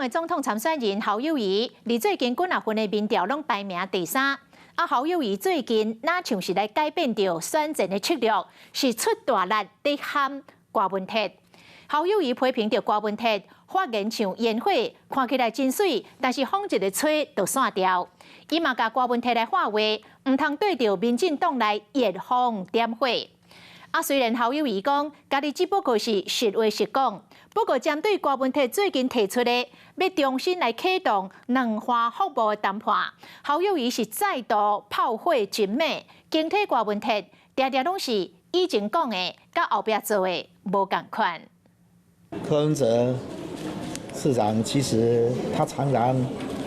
的總統參選人侯友宜，佇最近幾若份的民調攏排名第三。啊，侯友宜最近若像是來改變著選戰的策略，是出大力佇撼柯文哲。侯友宜批評著柯文哲發言像煙火，看起來真媠，但是風一个吹就散掉。伊嘛共柯文哲來喊話，毋通對著民進黨來熱風點火。啊，雖然侯友宜講，家己只不過是實話實講，不過針對柯文哲最近提出的欲重新來啟動兩岸服貿的談判，侯友宜是再度炮火真猛，警惕柯文哲，定定攏是以前講的，佮後壁做的無仝款。柯文哲市長其實他常常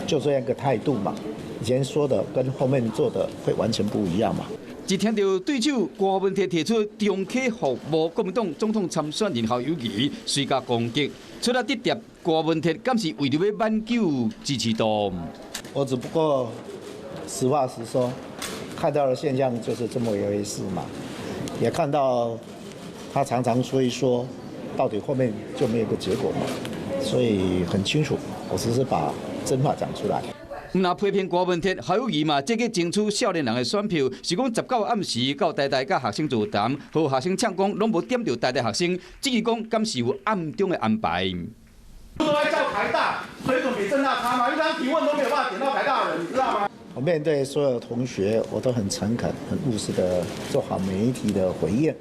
就這樣一個態度嘛，以前說的跟後面做的會完全不一樣嘛。一聽著對手柯文哲提出重啟服貿，國民黨總統參選人侯友宜隨共攻擊，出來直接柯文哲，敢是為著欲挽救支持度？我只不過實話實說，看到的現象就是這麼一回事嘛，也看到他常常說一說，到底後面就沒有個結果嘛，所以很清楚，我只是把真話講出來。毋若批評柯文哲，侯友宜嘛，積極爭取少年人的選票，是講19暗時到台大佮學生座談，予學生嗆講攏無點著台大學生，質疑講敢是有暗中的安排。都在叫台大水準比政大差嗎？一般提問都沒有辦法點到台大的人，你知道嗎？我面對所有同學，我都很誠懇、很務實的做好每一題的回應。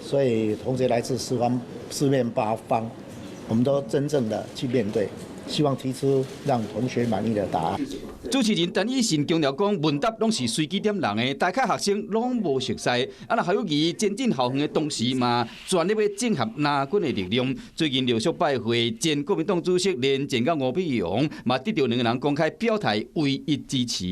所以同學來自四方、四面八方，我們都真正的去面對。希望提出讓同學滿意的答案。主持人陳以信強調講，問答攏是隨機點人的，大概學生攏無熟似。啊，若侯友宜前進校園的同時嘛，全力欲整合藍軍的力量。最近陸續拜會前國民黨主席連戰佮吳必容，嘛得著兩个人公開表態唯一支持。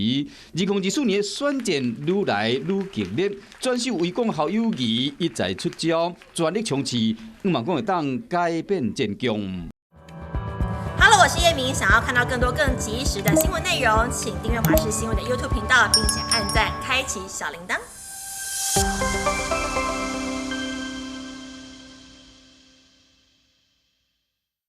2024年的選戰愈來愈激烈，選手圍攻侯友宜一再出招，全力衝刺，向望講會當改變戰局。 Hello，我是葉明，想要看到更多更及時的新聞內容，請訂閱華視新聞的 YouTube 頻道，並且按讚，開啟小鈴鐺。